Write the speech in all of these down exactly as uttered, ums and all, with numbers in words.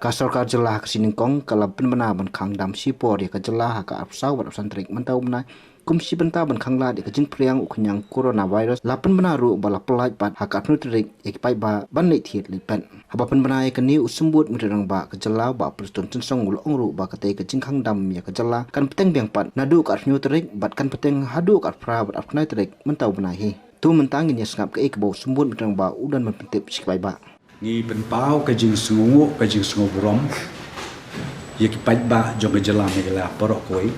Ka sorkar jylla ha ka sngi nyngkong ka la pynbna ban khang dam shipor ïa ka jylla ha ka arphew saw bad arphew san tarik mynta u bnai. Kum shi bynta ban khang lad ïa ka jingphriang u khñiang coronavirus, la pynbna ruh ba la pyllait pat ha ka arphew tarik ïa ki paidbah ban leit thied leit peit. Haba pynbna ïa kane, u Symbud Myntri Rangbah ka jylla, Bah Prestone Tynsong, u la ong ruh ba katei ka jingkhang dam ïa ka jylla kan bteng biang pat naduh ka arphew tarik bad kan bteng haduh ka arphew phra bad arphew khyndai tarik mynta u bnai hi. To mynta ngin ïa sngap kaei kaba u Symbud Myntri Rangbah u don ban pyntip sha ki paidbah. Ngi pynpaw ka jingsngewnguh, ka jingsngewburom ïa ki paidbah jong ka jylla Meghalaya baroh kawei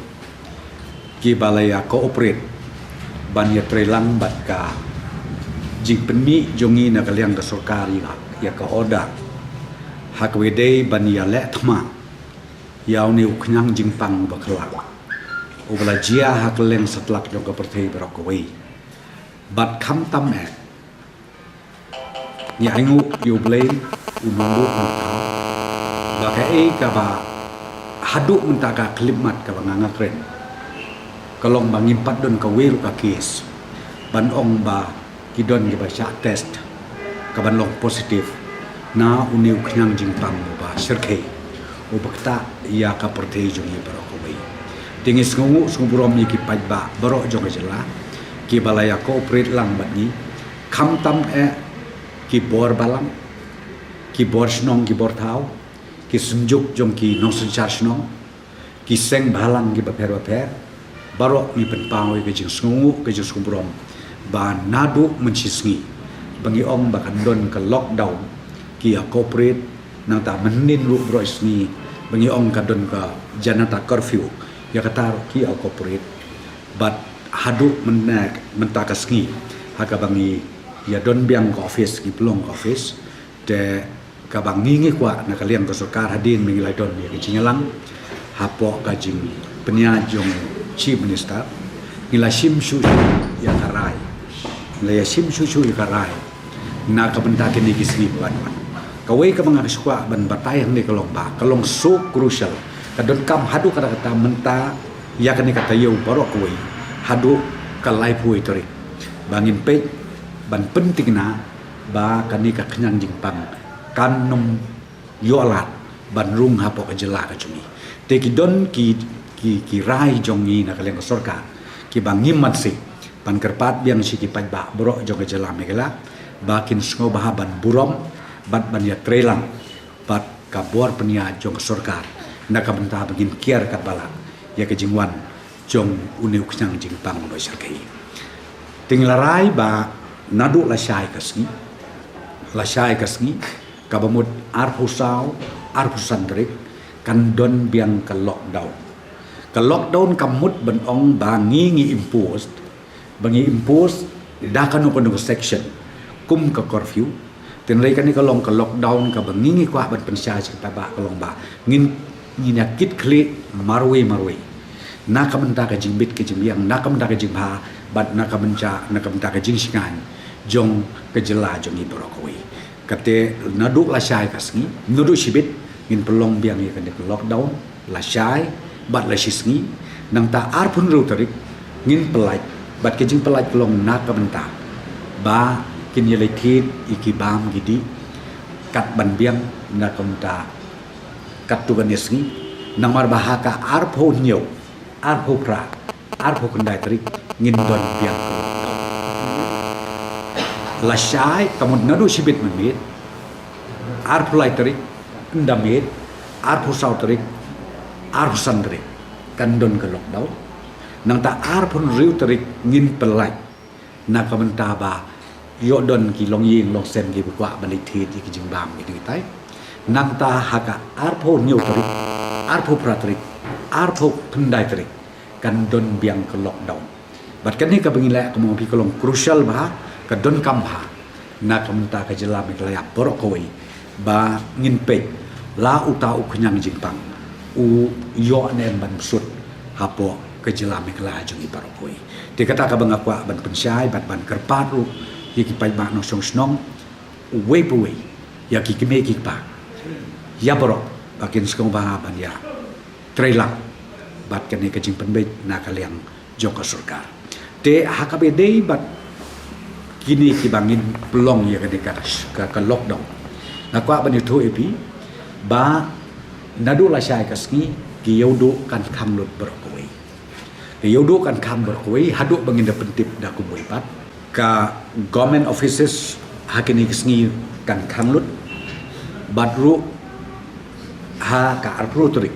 kiba la ïa cooperate ban ïatreilang bad ka jingpynmih jong ngi na ka liang ka sorkar ïa, ïa ka order ha kaba ïadei ban ïaleh thma ïa une u khñiang jingpang uba khlaiñ, uba la jia ha kylleng satlak jong ka pyrthei baroh kawei. Bad khamtam eh ngi ainguh ïa U Blei, U Nongbud Nongthaw, ba kaei kaba haduh mynta ka khyllipmat kaba nga nga kren ka long ba ngim pat don kawei ruh ka case ban ong ba ki don kiba shah test kaban long positive na une u khñiang jingpang uba shyrkhei, uba ktah ïa ka pyrthei jong ngi baroh kawei. Te ngi sngewnguh sngewburom ïa ki paidbah baroh jong ka jylla kiba la ïa cooperate lang bad ngi, khamtam eh ki bor balang, ki bor shnong, ki bor thaw, ki synjuk jong ki nongsynshar shnong, ki seng bhalang kiba pher bapher, baroh ngi pynpaw ïa ka jingsngewnguh, ka jingsngewburom ba naduh mynshisngi ba ngi ong ba kan don ka lockdown ki ïa cooperate, nangta mynhynnin ruh baroh shisngi ba ngi ong ka don ka Janata Curfew, ïa kata ruh ki ïa cooperate. Bad haduh mynne, mynta ka sngi ha kaba ngi ïa don biang ka office, ngi pynlong ka office, te kaba ngi ngi kwah na ka liang ka sorkar, hadien ba ngi la don ïa ka jingïalang hapoh ka jingpynïaid jong Chief Minister, ngi la shim shuh shuh ïa ka rai, ngi la ïa shim shuh shuh ïa ka rai na ka bynta kine ki sngi ba wan. Kawei kaba nga kwah ban batai hangne ka long ba ka long so crucial, ka donkam haduh katta katta mynta ïa kane ka taïew baroh kawei haduh ka laiphew tarik ba ngin peit ban pynthikna ba kane ka khñiang jingpang kan nym ïoh lad ban rung hapoh ka jylla ka jong ngi. Te ki don ki, ki, ki rai jong ngi na ka liang ka sorkar kiba ngim mat sih ban kyrpad biang sha ki paidbah baroh jong ka jylla Meghalaya ba kin sngewbha ban burom bad ban ïatreilang bad ka bor pynïaid jong ka sorkar na ka bynta ba ngin kiar katba lah ïa ka jingwan jong une u khñiang jingpang uba shyrkhei. Te ngi la rai ba naduh lashai ka sngi, lashai ka sngi, kaba mut arphew saw, arphew san tarik, kan don biang ka lockdown. Ka lockdown ka mut ban ong ba ngi ngi impose, ba ngi impose da kano kano ka section kum ka curfew. Hynrei kane ka long ka lockdown kaba ngi ngi kwah ban pynshai sha ki paidbah ka long ba ngin, ngin ïa kit khlieh marwei marwei na ka bynta ka jingbit ka jingbiang, na ka bynta ka jingbha bad na ka bynta, na ka bynta ka jingshngaiñ jong ka jylla jong ngi baroh kawei. Kata naduh lashai ka sngi, naduh shibit ngin pynlong biang ïa kane ka lockdown lashai bad lashisngi. Nangta arphew hynriew tarik ngin pyllait, bad ka jingpyllait ka long na ka bynta ba kin ïaleit thied ïa ki bam ki dih kat ban biang na ka bynta katto katne sngi. Namar ba ha ka arphew hynñiew, arphew phra, arphew khyndai tarik ngin don biang ka lockdown. Lashai ka mut naduh shibit mynmiet, arphew lai tarik, ynda miet, arphew saw tarik, arphew san tarik kan don ka lockdown. Nangta arphew hynriew tarik ngin pyllait na ka bynta ba ïoh don ki longïing longsem kiba kwah ban leit thied ïa ki jingbam ki ding kitai. Nangta ha ka arphew hynñiew tarik, arphew phra tarik, arphew khyndai tarik kan don biang ka lockdown. Bad kane kaba ngi leh, kumba nga ong ïa phi, ka long crucial bha, ka donkam bha na ka bynta ka jylla Meghalaya baroh kawei ba ngin peit la uta u khñiang jingpang u ïoh ne em ban bsut hapoh ka jylla Meghalaya jong ngi baroh kawei. Te kata kaba nga kwah ban pynshai bad ban kyrpad ruh ïa ki paidbah nongshong shnong uwei pa uwei, ïa ki kmie ki kpa, ïa baroh ba kin sngewbha ban ïatreilang bad kane ka jingpynbeit na ka liang jong ka sorkar. Te ha kaba ïadei bad kine kiba ngin pynlong ïa kane ka, ka, ka lockdown, nga kwah ban ïathuh ïa phi Ba naduh lashai ka sngi ki ïewduh kan khang lut baroh kawei. Ki ïewduh kan khang baroh kawei haduh ba ngin da pyntip da kumwei pat. Ka government offices ha kine ki sngi kan khang lut. Bad ruh ha ka arphew tarik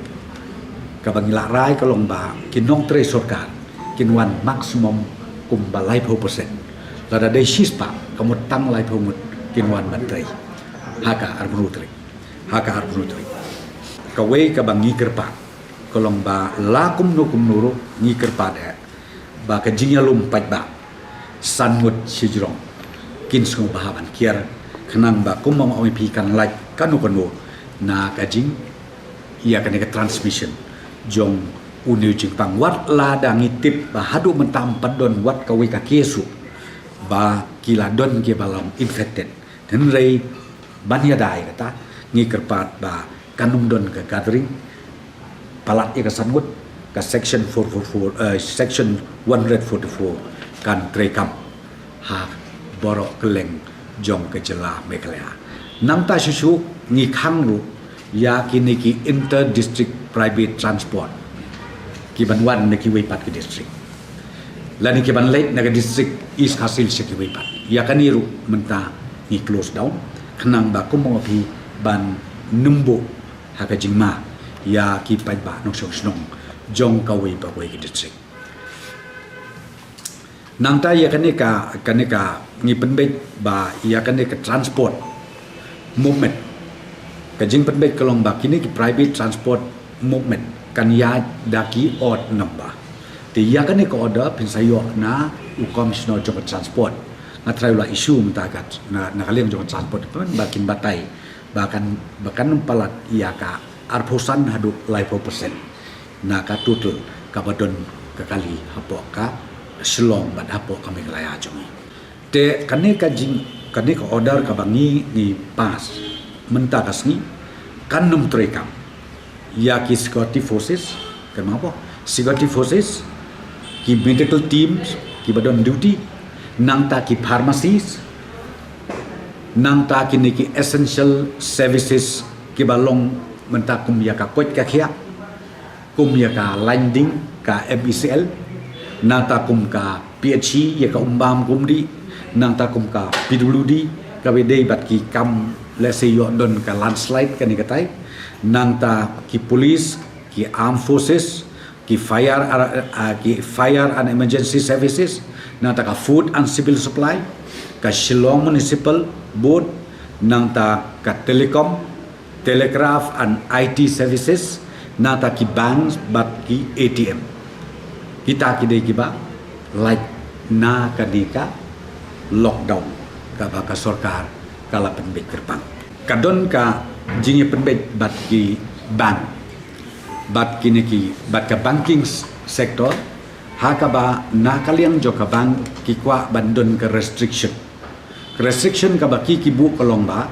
kaba ngi la rai ka long ba ki nongtrei sorkar kin wan maximum kumba laiphew percent. Lada dei shispah ka mut tang laiphew ngut kin wan ban trei ha ka arphew tarik. Ha ka arphew tarik. Kawei kaba ngi kyrpad ka long ba la kumno kumno ruh ngi kyrpad eh ba ka jingïalum paidbah san ngut shijrong kin sngewbha ban kiar khnang ba kumba ong ïa phi kan lait kano kano na ka jing ïa kane ka transmission jong une u jingpang. Wat la da ngi tip ba haduh mynta ym pat don wat kawei ka case ba ki la don kiba long infected. Hynrei ban ïada ïa kata ngi kyrpad ba kan ym don ka gathering palat ïa ka san ngut, ka section four four four, eh, section one hundred forty-four kan treikam ha baroh kylleng jong ka jylla Meghalaya. Nangta shuh shuh ngi khang ruh ïa kine ki inter district private transport ki ban wan na kiwei pat ki district lane ki ban leit na ka district East Khasi Hills sha kiwei pat. Ïa kane ruh mynta ngi close down khnang ba kumba phi ban nymbuh ha ka jingma ïa ki paidbah nongshong shnong jong kawei pa kawei ka district. Nangta ïa kane ka, kane ka ngi pynbeit ba ïa kane ka transport movement, ka jingpynbeit ka long ba kine ki private transport movement kan ïaid da ki odd number. Te ïa kane ka order phin sa ïoh na u commissioner jong ka transport. Nga trai u la issue mynta ka na, na ka liang jong ka transport department ba kin batai ba kan, ba kan ym palat ïa ka arphew san haduh laiphew percent na ka total kaba don ka kali hapoh ka Shillong bad hapoh ka Meghalaya jong ngi. Te kane ka jing, kane ka order kaba ngi, ngi pass mynta ka sngi kan ym treikam ïa ki security forces, kan mabo security forces, ki medical teams kiba don duty, nangta ki pharmacies, nangta kine ki essential services kiba long mynta kum ïa ka koit ka khiah, kum ïa ka line ding ka M E C L, nangta kum ka P H C ïa ka um bam ka um dih, nangta kum ka P W D kaba dei bad ki kam lehse ïoh don ka landslide kane katai, nangta ki police, ki armed forces, ki fire, uh, uh, ki fire and emergency services, nangta ka food and civil supply, ka Shillong Municipal Board, nangta ka telecom, telegraph and I T services, nangta ki banks bad ki A T M. Kita ki dei kiba lait na kane ka lockdown kaba ka sorkar ka la pynbeit kyrpang. Ka don ka jingïapynbeit bad ki bank, bad kine ki, bad ka banking s-, sector, ha kaba na ka liang jong ka bank ki kwah ban don ka restriction. Ka restriction kaba ki, ki buh ka long ba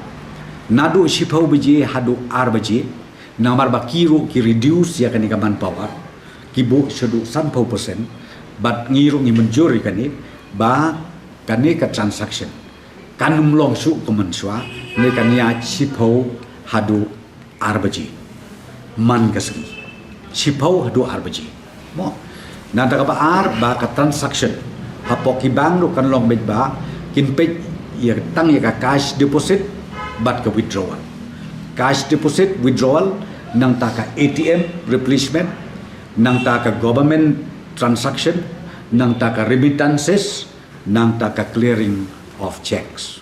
naduh shiphew baje haduh ar baje, namar ba ki ruh ki reduce ïa kane ka manpower, ki buh shaduh sanphew percent, bad ngi ruh ngi mynjur ïa kane ba kane ka transaction kan ym long shuh kum mynshuwa, ne kan ïaid shiphew haduh ar baje man ka sngi. Shiphew haduh ar baje. Mo. Nangta kaba ar ba ka transaction hapoh ki bank ruh kan long beit ba kin peit ïa tang ïa ka cash deposit bad ka withdrawal. Cash deposit, withdrawal, nangta ka A T M replacement, nangta ka government transaction, nangta ka remittances, nangta ka clearing of checks.